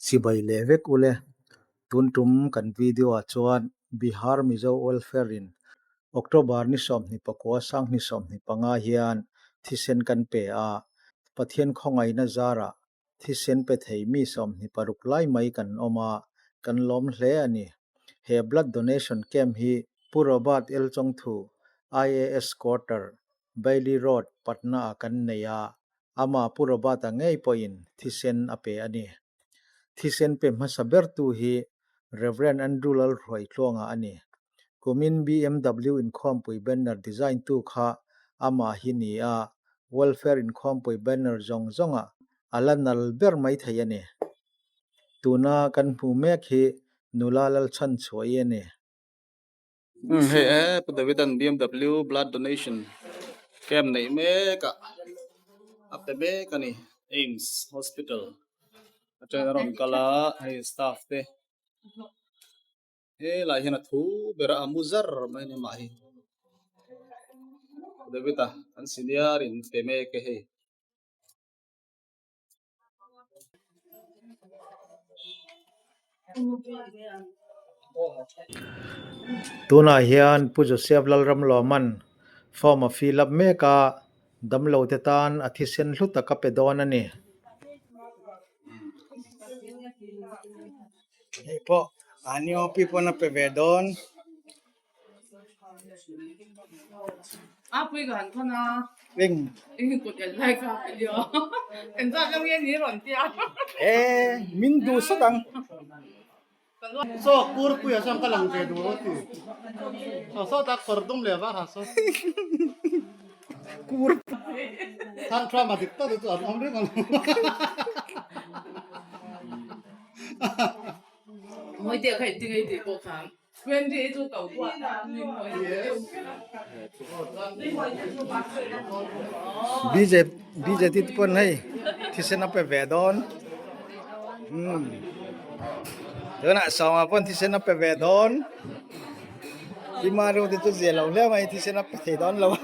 Chibai leh vek ule. Tun tum kan video ah chuan Bihar Mizo Welfare in October ni 24 2025 hian thisen kan pe a, Pathian khawngaihna zarah thisen pe thei mi 26 lai mai kan awm a, kan lawm hle a ni. He blood donation camp hi Pu Robert L Chawngthu, IAS Quarter, Bailey Road, Patna ah kan nei a, Amah Pu Robert-a ngei pawhin thisen a pe a ni. Thisen pe hmasa bertu hi Rev. Andrew Lalhruaitluanga a ni. Kumin BMW inkhawmpui banner design tu kha amah hi ni a, welfare inkhawmpui banner zawng zawngah a la nal ber maithei a ni. Tuna kan hmuh mek hi nula Lalchhanchhuahi a ni. Hei e Pu Davidan BMW blood donation camp neih mek ah a pe mek a ni AIMS hospital atangin a rawn kal a hei staff te helai hian a thu ber a a mu zar mai a ni amah hi Pu David-a an senior in pe mek e hei. Tunah hian Pu Joseph Lalramlawman form a fill up mek a, damlo te tan a thisen hlu tak a pe dawn a ni. Hei pawh Aniopi pawn a pe ve dawn. A pui ka han thawn a. Eng. Eng kut en lai ka pe lio. Eng zat lam nge ni rawn tia. E min duh sat ang. Saw kur puia chuan ka lang ve duh a ti. Saw saw tak kawr dum leh var ha saw. Kur. Than Trump a dik tak chu an awm reng ang. Mawi te kha i ti ngei tih pawh khan. BJP te pawn hei thisen a pe ve dawn umm tunah sawma pawn thisen a pe ve dawn Tima ru te chu zia lo hle mai thisen a pe thei dawn lo a.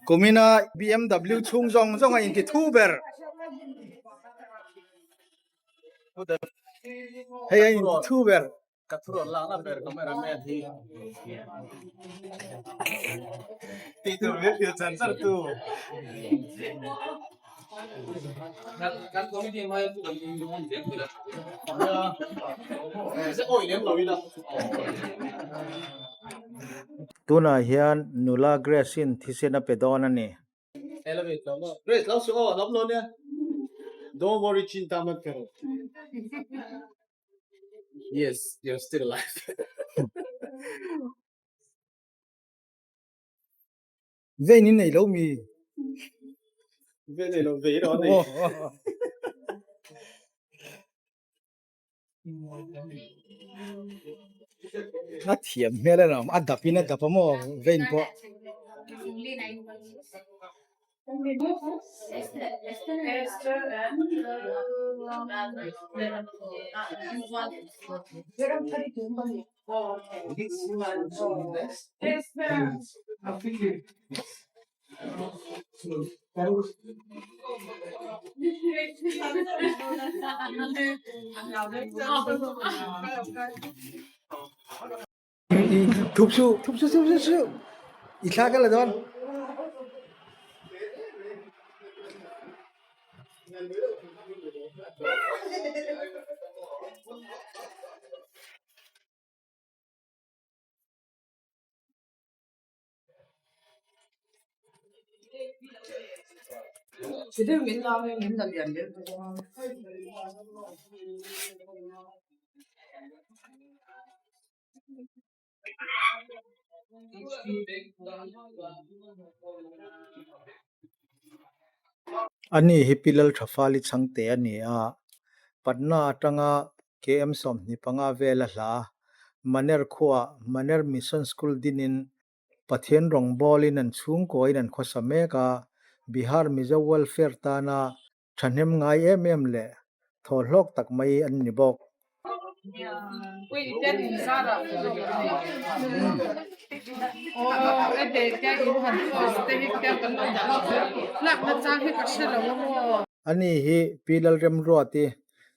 Kumina BMW chhung zawng zawng a inti thu ber. Hei a inti thu ber. Ka thu rawn lakna ber cameraman hi tih tur min hrilh chan char tu. Tunah hian nula Grace-in thisen a pe dawn a ni. Grace lo su aw lam lo nia. Don't worry chinta mat karo. Yes, you're still alive. Vein in nei lo mi. Vein nei lo vei rawh a nei. A thiam hmel a lo a dap in a dap a maw vein pawh. Thup suh thup suh thup suh suh i thla ka la dawn. Ani hi Pi Lalthafali chhangte a ni a, Patna atanga KM 25 vela hla Maner khuaah Maner Mission School dinin Pathian rawngbawlin an chhungkuain an khawsa mek a, Bihar Mizo Welfare tana thahnem ngai em em leh thawhlawk tak mai an ni bawk. Ani hi Pi Lalremruati,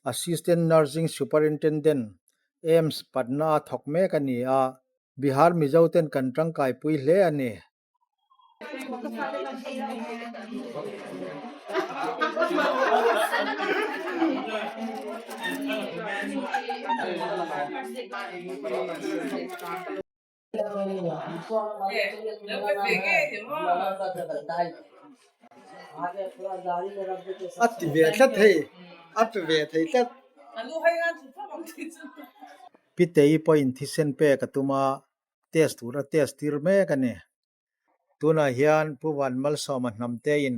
Assistant Nursing Superintendent, AIMS Patna a thawk mek a ni a, Bihar Mizoten kan tangkaipui hle a ni. A ti ve tlat hei, a pe ve thei tlat. Pitei pawhin thisen pek a tum a, test tur a test tir mek a ni. Tunah hian Pu Van Malsawma hnamtein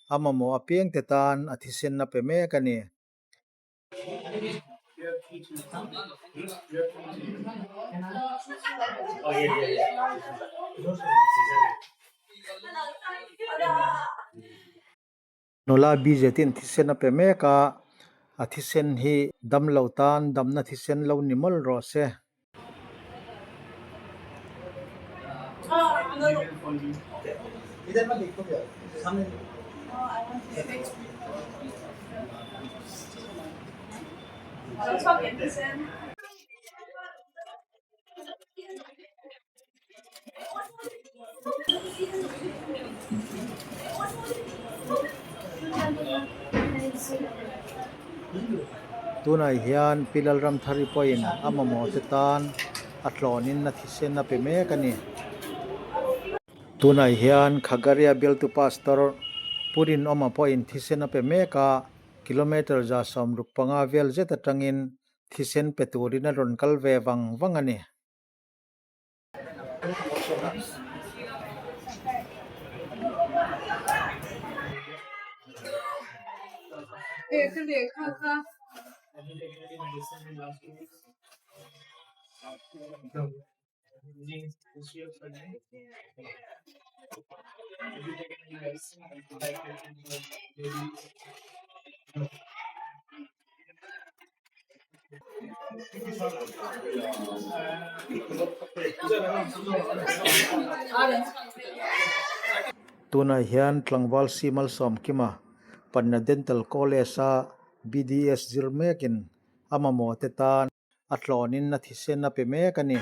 a mamawh apiangte tan a thisen a pe mek a ni. Nula BJT-in thisen a pe mek a, a thisen hi damlo tan damna thisen lo ni mawlh rawh se. Tunah hian Pi Lalramthari pawhin a mamawh te tan a tlawnin a thisen a pe mek a ni. Tunah hian Khagaria bialtu Pastor Pu Rinawma pawhin thisen a pe mek a, kilometre 65 vel zet atangin thisen pe turin a rawn kal ve vang vang a ni. Tunah hian tlangval si Malsawmkima Patna Dental College a BDS zir mekin a mamawh te tan a tlawnin a thisen a pe mek a ni.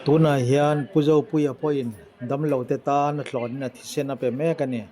Tunah hian Pu Zopuia pawhin damlote tan a tlawnin a thisen a pe mek a ni.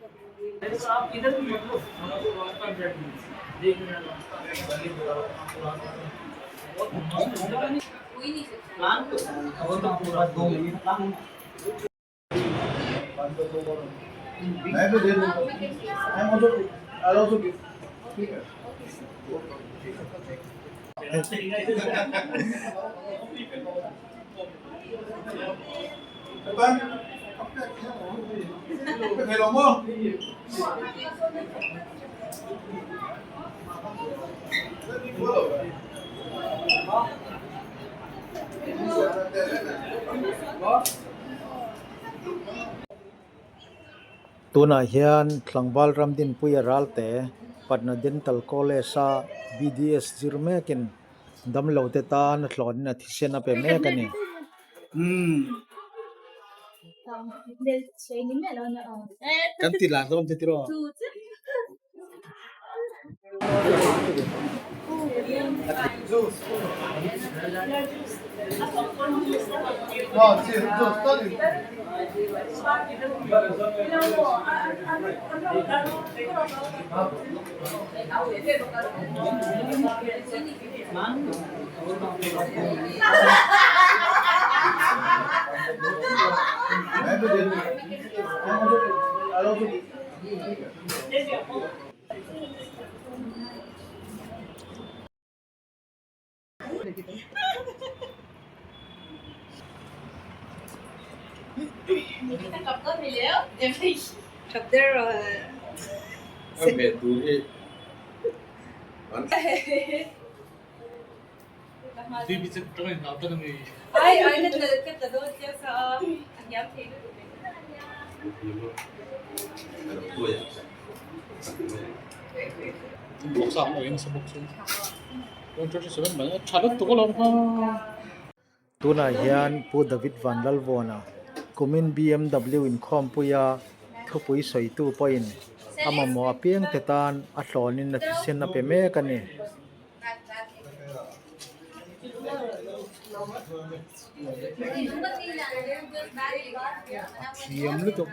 Tunah hian tlangval Ramdinpuia Ralte Patna Dental College a BDS zir mekin damlote tan a tlawnin a thisen a pe mek a ni. Kan ti lah dawn che tiraw? Tunah hian Pu David Vanlalvawna kumin BMW inkhawmpuia thupui sawitu pawhin a mamawh apiangte tan a hlawnin a thisen a pe mek a ni. Thiam lutuk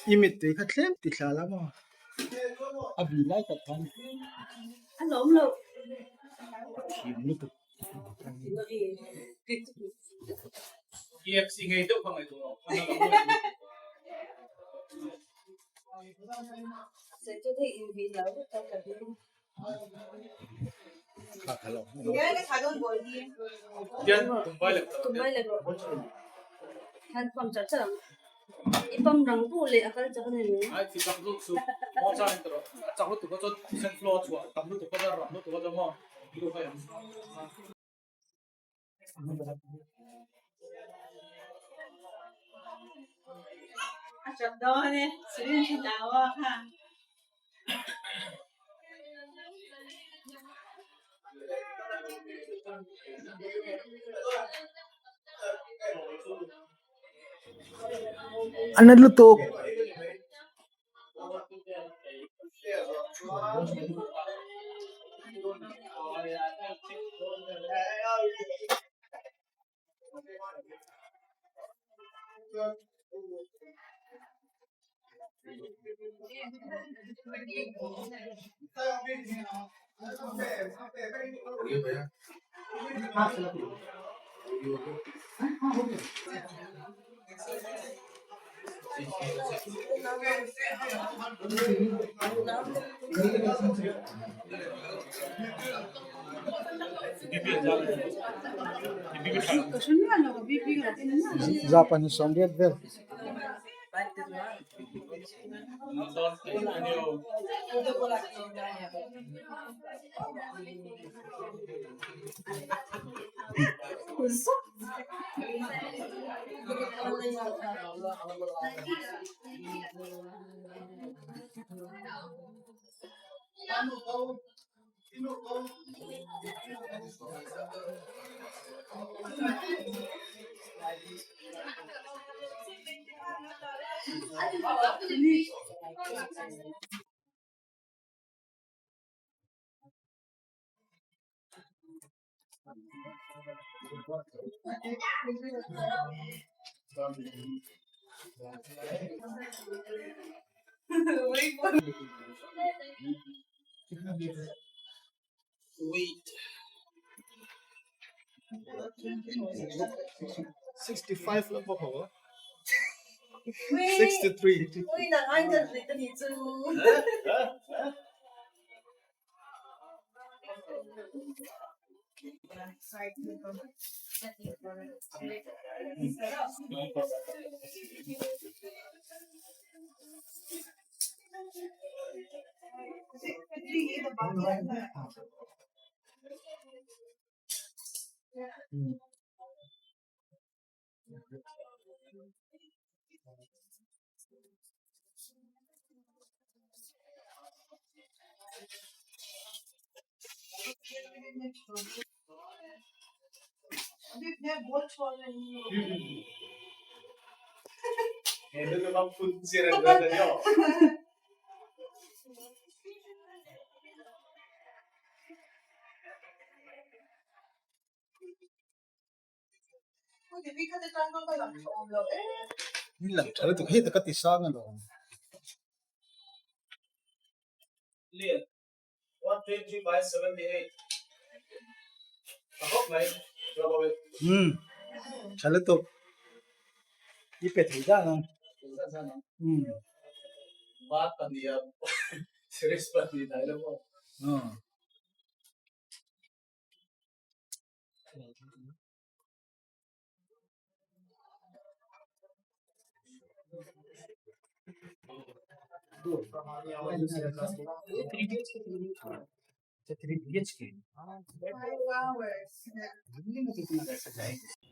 I mittui kha tlem ti thla la maw? A vi lai tak khan a thiam lutuk. A na lutuk. Zapa ni sawmriat vel. Wait. 65 lang bawk ho. 63. Ni lang tha lutuk hei taka ti sang alawm. Umm tha lutuk i pe thei zan ang umm.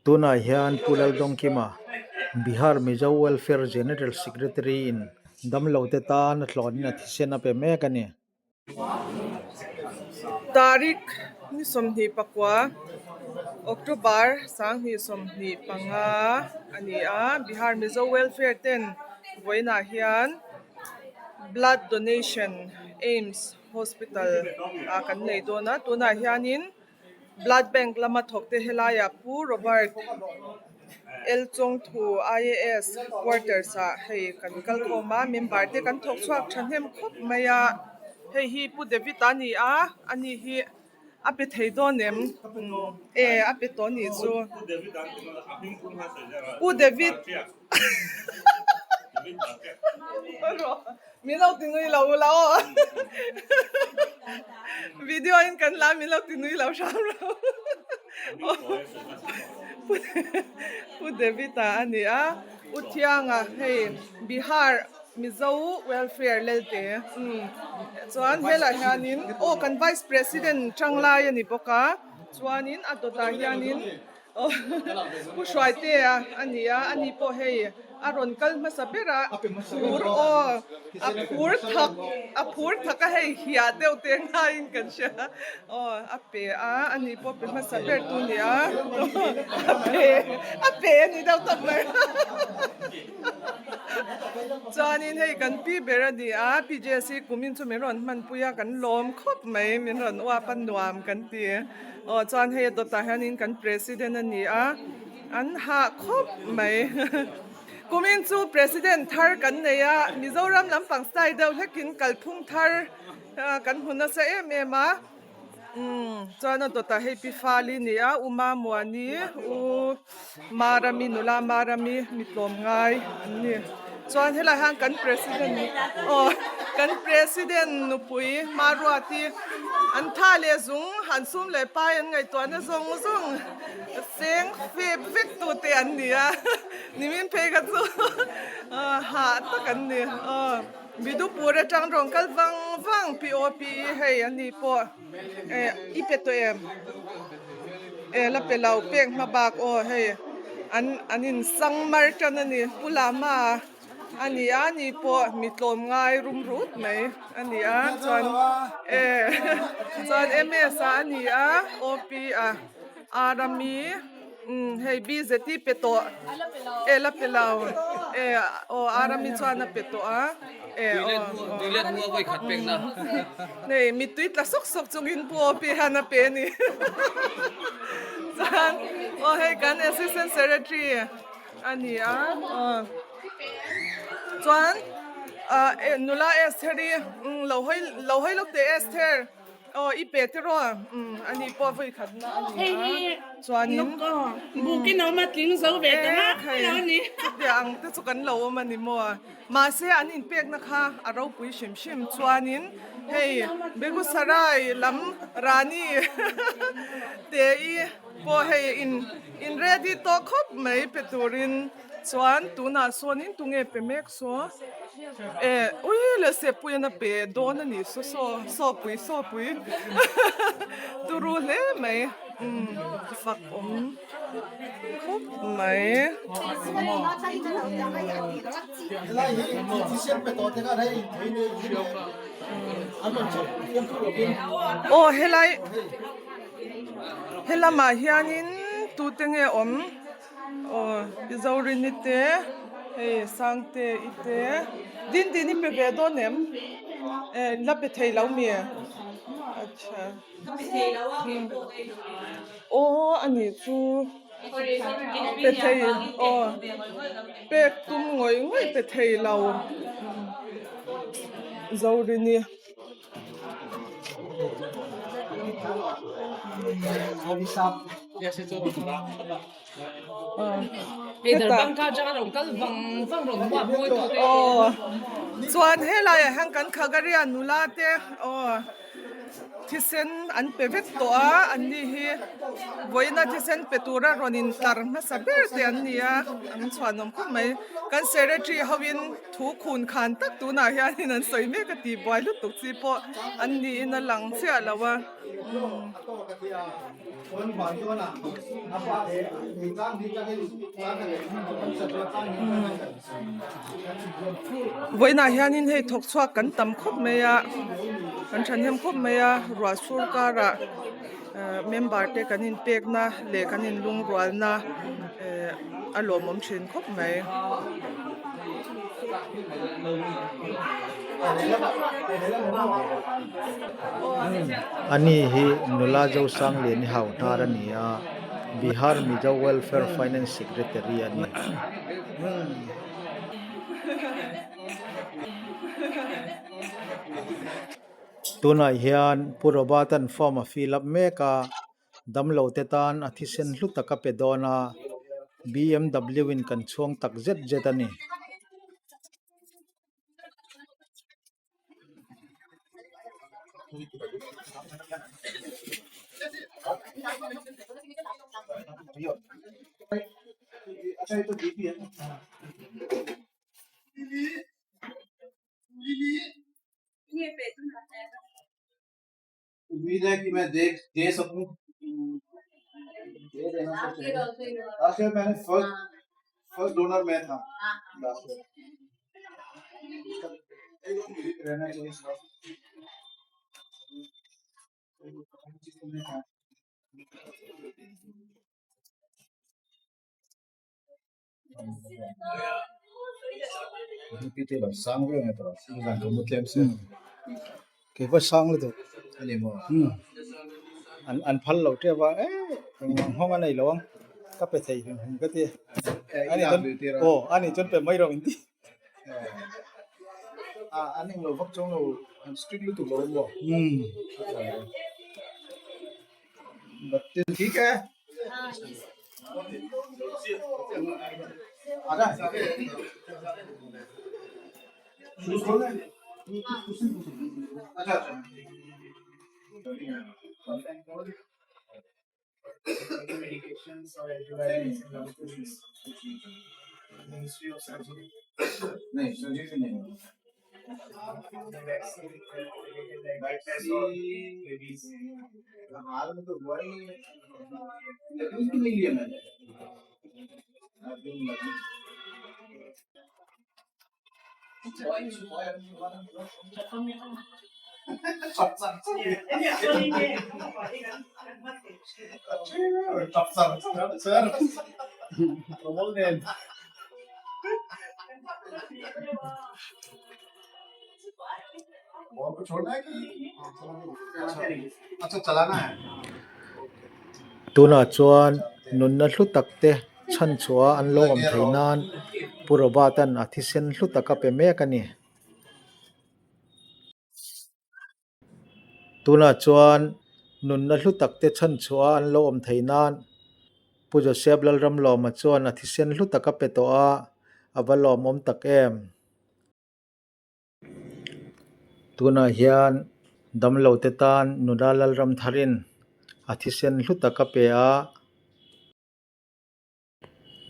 Tunah hian Pu Laldawngkima, Bihar Mizo Welfare General Secretary in damlote tan a tlawnin a thisen a pe mek a ni. Tarik ni 24, October 2025 a ni a, Bihar Mizo Welfare ten vawiinah hian blood donation AIIMS Hospital ah kan nei dawn a, tunah hianin Blood Bank lama thawkte helaiah Pu Robert L Chawngthu IAS Quarters ah hei kan kal khawm a, member te kan thawk chhuak thahnem khawp mai a, hei hi Pu David a ni a, ani hi a pe thei dawn em? E a pe tawh anih chu. Pu David Min lo ti nui lo ula aw. Video in kan la min lo ti nui lo hram lo. Pu David a ani a, U Thianga hei Bihar Mizo Welfare Lelte umm chuan helai hianin aw kan Vice President Changlai a ni bawk a chuanin a dawtah hianin Pu Hruaitea a ni a, ani pawh hei a rawn kal hmasa ber a, phur aw a phur thak a phur thak a hei hiah deuh te ngaiin kan hria a, aw a pe a, ani pawh pe hmasa ber tu a ni a, a pe a pe a ni deuh tawp mai chuanin hei kan pi ber a ni a, PJC kumin chu min rawn hmanpui a kan lawm khawp mai min rawn uap a nuam kan ti. Aw chuan hei a dawtah hianin kan president a ni a, an hah khawp mai. Kumin chu president thar kan nei a, Mizoram lampang style deuh hlekin kalphung thar kan hmu nasa em em a. Umm chuan a dawtah hei Pi Fali ni a, U Mamuani, U Marami nula Marami mi tlawm ngai an ni. Chuan helai hian kan president aw kan president nupui Maruati an tha leh zung han sum leh pai an ngaihtuahna zawng zawng seng fep vek tu te an ni a nimin phei kha chu hah tak an ni aw Bidupur atang rawn kal vang vang POP hei an ni pawh. Eh i pe tawh em? Eh la pe lo pek hma bak aw hei an an in sang mar tan a ni Pu Lama a ni a ni pawh mi tlawm ngai rum rut mai a ni a chuan eh chuan M_S a ni a O_P a Arami umm hei B_Z i pe tawh eh la pe lo eh aw Arami chuan a pe tawh a. Nei mittui tla sawk sawk chungin Pu Opi hian a pe a ni. Chuan aw hei kan Assistant Secretary a ni a aw chuan ah nula Esther i lo hawi lo hawi lawk teh Esther. Aw i pe te rawh umm ani pawh vawi khat na a ni a chuanin bukin a awm a tling zo ve ta ngak lo a ni chutiang ang te chu kan lo awm a ni maw mahse an inpek na kha a ropui hrim hrim chuanin hei Begusarai lam Rani te i pawh hei in in ready tawh khawp mai pe turin chuan tunah sawnin tunge pe mek saw. Eh ui leh sepui an a pe dawn a ni saw saw sawpui sawpui turu hle mai umm fak awm khawp mai. Aw helai helamah hianin. Tute nge awm aw pi Zorini te hei Sangte i te Dindin i pe ve dawn em eh la pe thei lo mi acha aw a nih chu pe thei aw pek tum ngawih ngawih pe thei lo Zorini. Chuan helaiah hian kan Khagaria nula te aw thisen an pe vek tawh a an ni hi vawiina thisen pe tura rawn intlar hmasa ber te an ni a an chhuanawm khawp mai kan secretary hoin Thu khun khan tak tunah hianin an sawi mek a tih buai lutuk chi pawh an niin a lang chiah lo a. Vawiinah hianin hei thawk chhuak kan tam khawp mai a, kan thahnem khawp mai a, ruah sur karah member te kan inpekna leh kan inlungrualna a lawmawm thin khawp mai. Ani hi nula Zosangliani hau hnar a ni a, Bihar Mizo Welfare Finance Secretary a ni. Tunah hian Pu Robert-a'n form a fill up mek a, damlo te tan a thisen hlu tak a pe dawn a, BMW in kan chhuang tak zet zet a ni. उम्मीद है कि मैं दे दे सकूं दे देना तो चाहिए last year मैंने first first donor मैं था लास्ट ईयर रहना चाहिए Keipawh sang lutuk an an phal lo tep a eh engmah nghawng a nei lo ang ka pe thei hrim hrim ka ti ani chuan aw ani chuan pe mai rawh in ti an englo vak chuang lo an strict lutuk lo maw ठीक है आजा शूज खोल दे अच्छा अच्छा नहीं सर्जरी नहीं हाल में तो हुआ ही नहीं नहीं लिया मैंने Tunah chuan nunna hlu tak te chhan chhuah an lo awm theih nan Pu Robert-a'n a thisen hlu tak a pe mek a ni. Tunah chuan nunna hlu tak te chhan chhuah an lo awm theih nan Pu Joseph Lalramlawma chuan a thisen hlu tak a pe tawh a, a va lawmawm tak em? Tunah hian damlo te tan nula Lalram tharin a thisen hlu tak a pe a.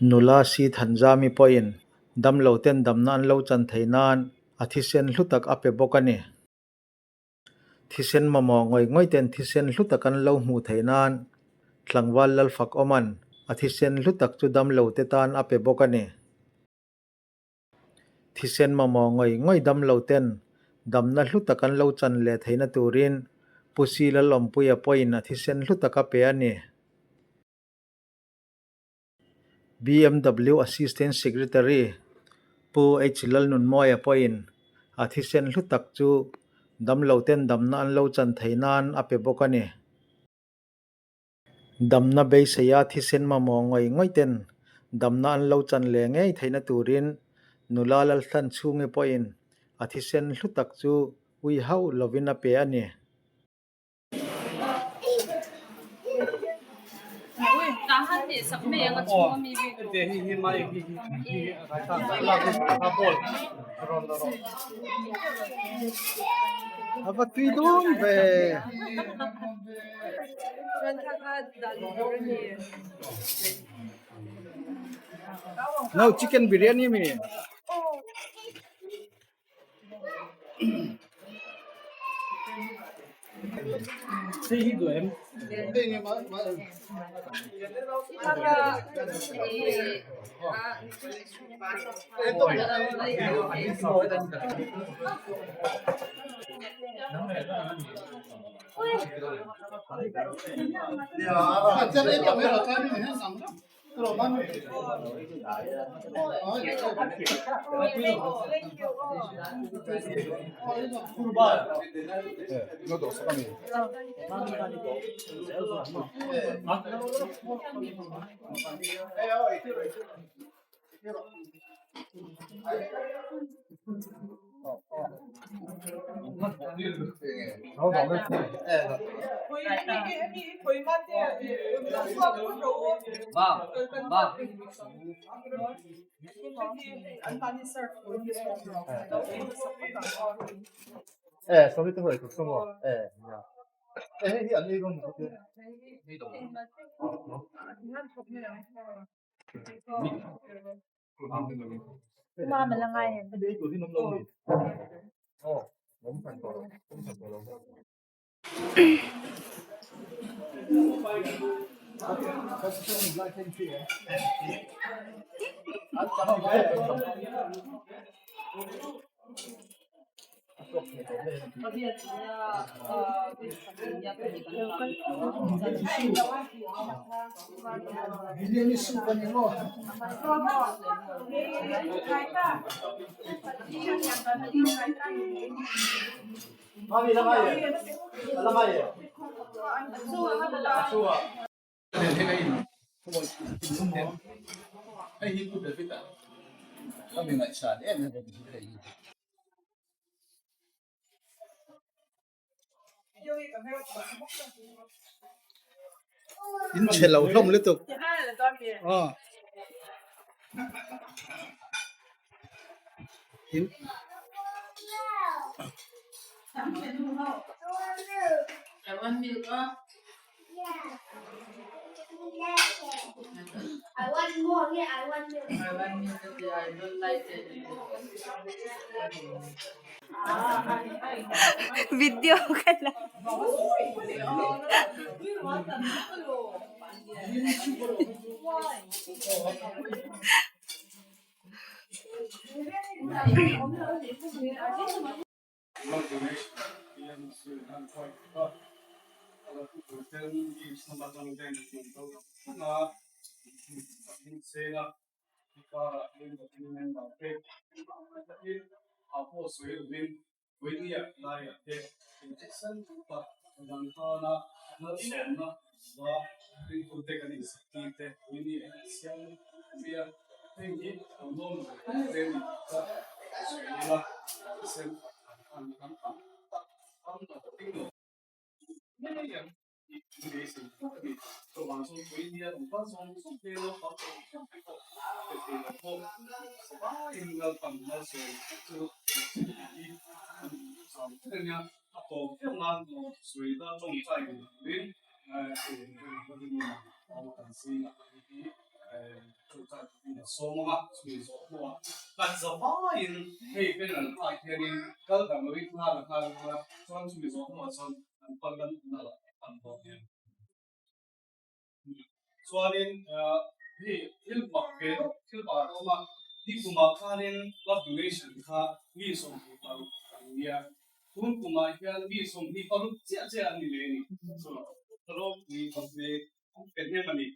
Nula Si Thanzami pawhin damlo ten damna an lo chan theih nan a thisen hlu tak a pe bawk a ni. Thisen mamawh ngawih ngawih ten thisen hlu tak an lo hmuh theih nan tlangval Lalfakawma'n a thisen hlu tak chu damlo te tan a pe bawk a ni. Thisen mamawh ngawih ngawih damlo ten damna hlu tak an lo chan leh theihna turin Pu Si Lalawmpuia pawhin a thisen hlu tak a pe a ni. BMW Assistant Secretary Pu H Lalnunmawia pawhin a thisen hlu tak chu damloten damna an lo chan theih nan a pe bawk a ni. Damna beiseia thisen mamawh ngawih ngawih ten damna an lo chan leh ngei theihna turin nula Lalhlan chhungi pawhin a thisen hlu tak chu ui hauh lovin a pe a ni. A va tui dawn ve. No chicken biryani mi. In chhe lo hlawm lutuk aw in Video ka la. Chuanin hei thil mak ve deuh thil pakhat a awm a, ni kumah khanin blood donation kha mi 26 an nia, tun kumah hian mi 26 chiah chiah an ni leh a ni. Chu ropui khawp mai an pe hnem a ni.